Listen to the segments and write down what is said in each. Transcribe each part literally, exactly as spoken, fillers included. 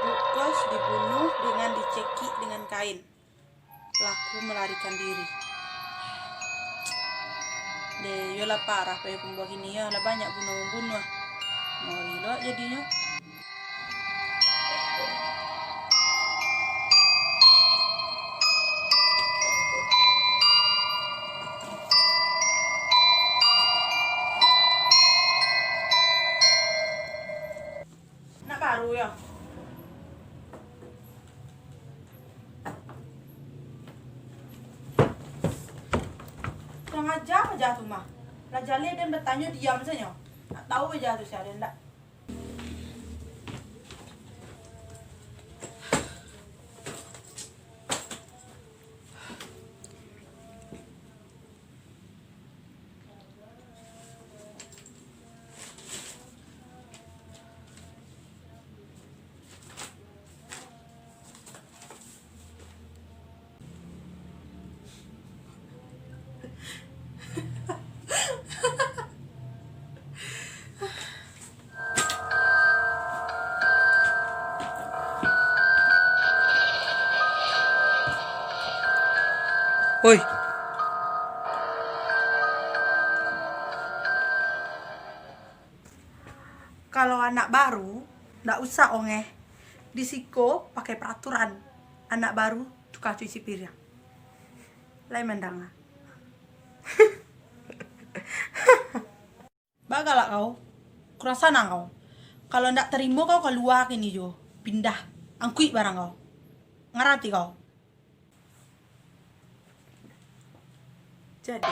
Kos dibunuh dengan dicekik dengan kain. Pelaku melarikan diri. Deh, yo lah parah payo kumbuah kini yo, lah banyak bunuah-bunuah. Ngori lo jadinyo. Anak baru yo. Kurang aja aja tu mah. Lah jaleh den batanyo diam sajo. Nak tahu aja tu sia den dak. Oi. Kalau anak baru, ndak usah ongeh. Di siko pakai peraturan. Anak baru, tukang cuci piriang. Lai mandanga. Bagalak kau. Kurang sanang kau. Kalau ndak tarimo kau kalua kini juo. Pindah. Angkuik barang kau. Ngarati kau. Jadi.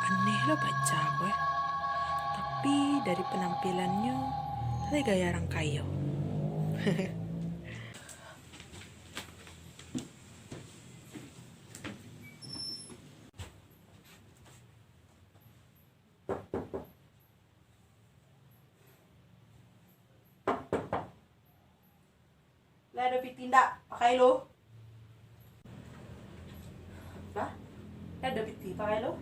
Aneh lo pacar ko, eh. Tapi dari penampilannyo, lai gaya urang kayo. Lah ado piti ndak? Pakai lo. Bah, lah ado piti, pakai lo.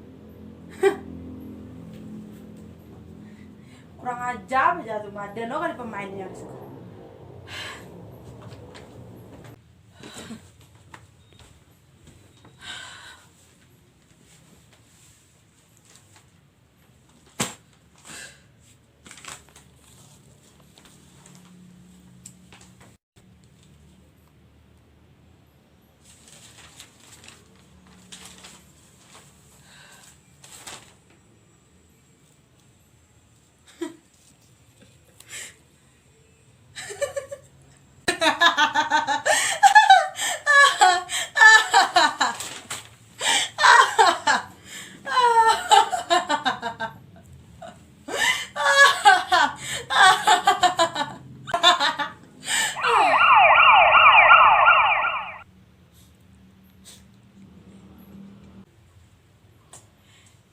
Kurang aja aja tu mah. Ado no kali pemainnyo.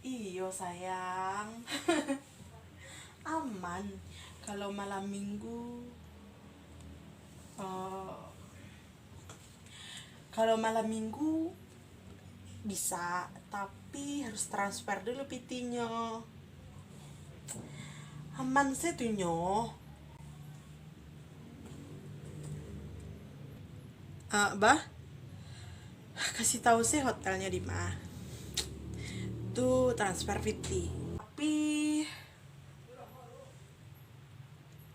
Iyo, sayang. Aman. Kalau malam minggu, eh, kalau malam minggu bisa, tapi harus transfer dulu pitinyo. Aman se tu nyo. Ah, bah, kasih tahu se hotelnya di ma. Tu transfer piti. Tapi,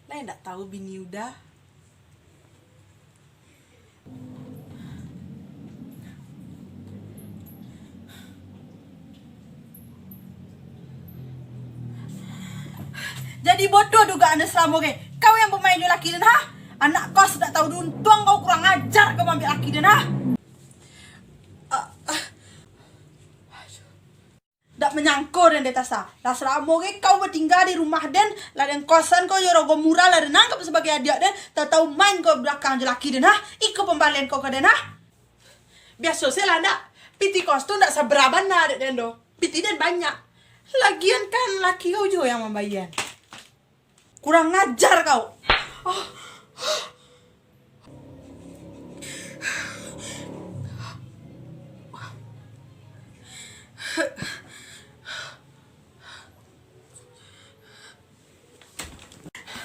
lai ndak tahu bini Uda. Jadi bodoh dugaan den salamo ko. Kau yang bamain jo laki den, ha? Anak kos dak tahu diuntuang kau, kurang ajar kau maambiak laki den, ha? Ah, ah. Aduh. Dak manyangko den, Detasa. Lah salamo ko kau batingga di rumah den, lah den kosan kau jo rogo murah, lah den anggap sabagai adiak den, tahu-tahu main kau balakang jo laki den, ha? Iko pambalian kau ka den, ha? Biaso se lah ndak? Pitih kos tu ndak sabara bana dek den doh. Pitih den banyak. Lagian kan laki kau juo yang mambayia. Kurang ajar kau.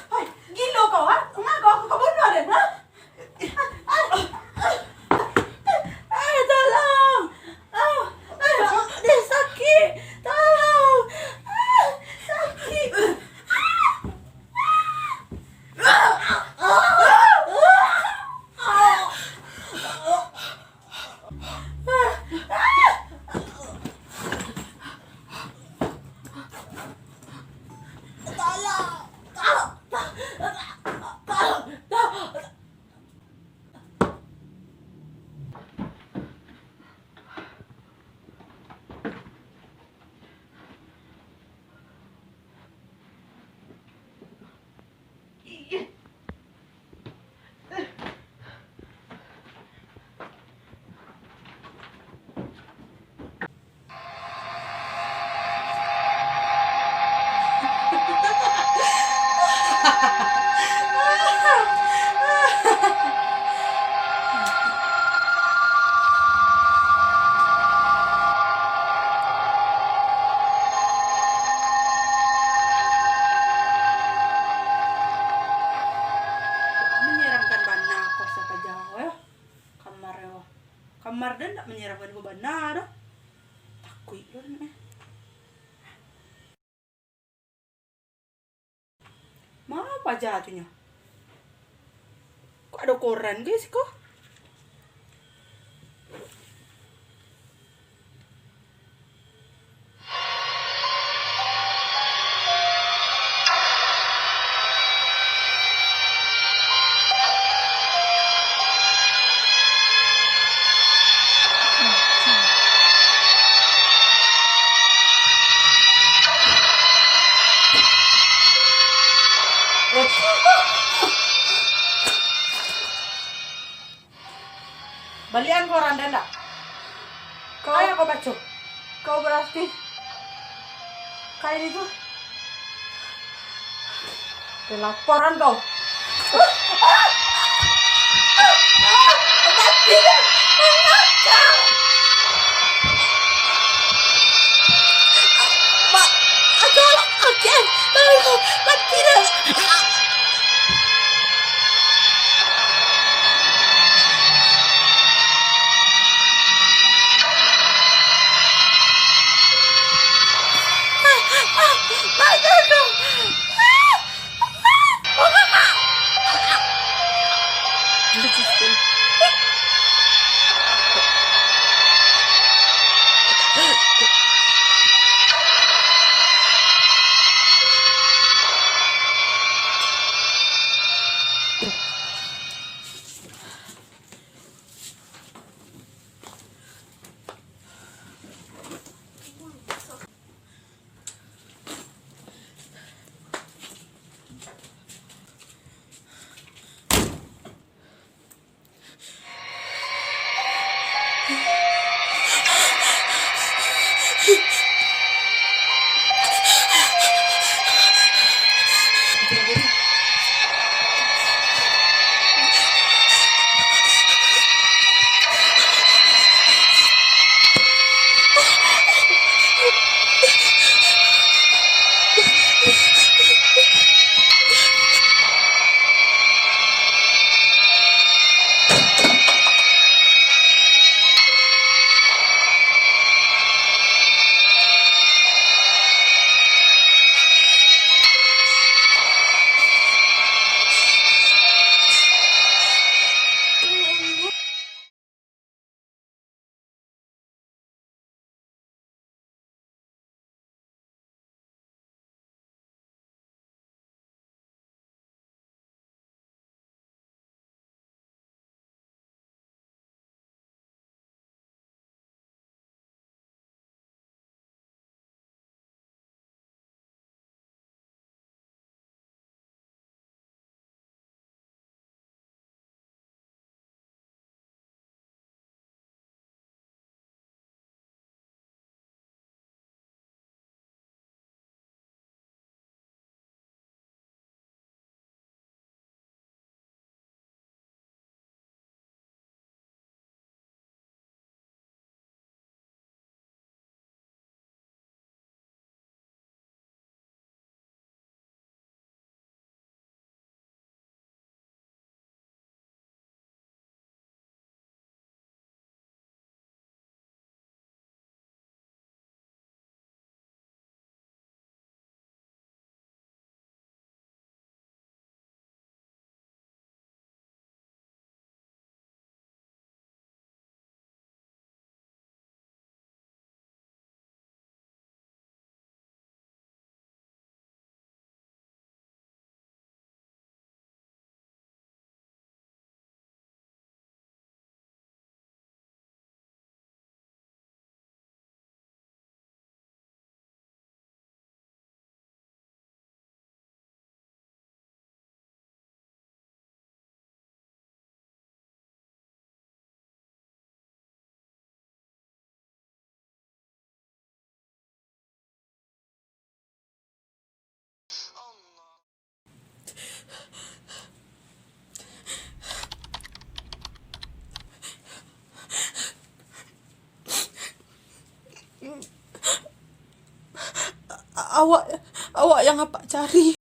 Hai, gilo kau, ha? Ngako aku ka bunuah den, ha? Ai, tolong! Ah, ah, deh, sakik! Tolong! Ah, sakik! Manyeramkan bana ko, sia paja ko yo. Kamar yo. Kamar den ndak manyeramkan ko bana doh. Takuik lo den eh. Ma paja tu nyo? Kok ado koran ge siko? Balian koran den ndak? Kau, ayo kau baco. Kau berarti kain itu. Kelaparan kau. Mati dah. Mengakak. Mak, tolong, Ken. Tolong, mati dah. Awak, awak yang apak cari.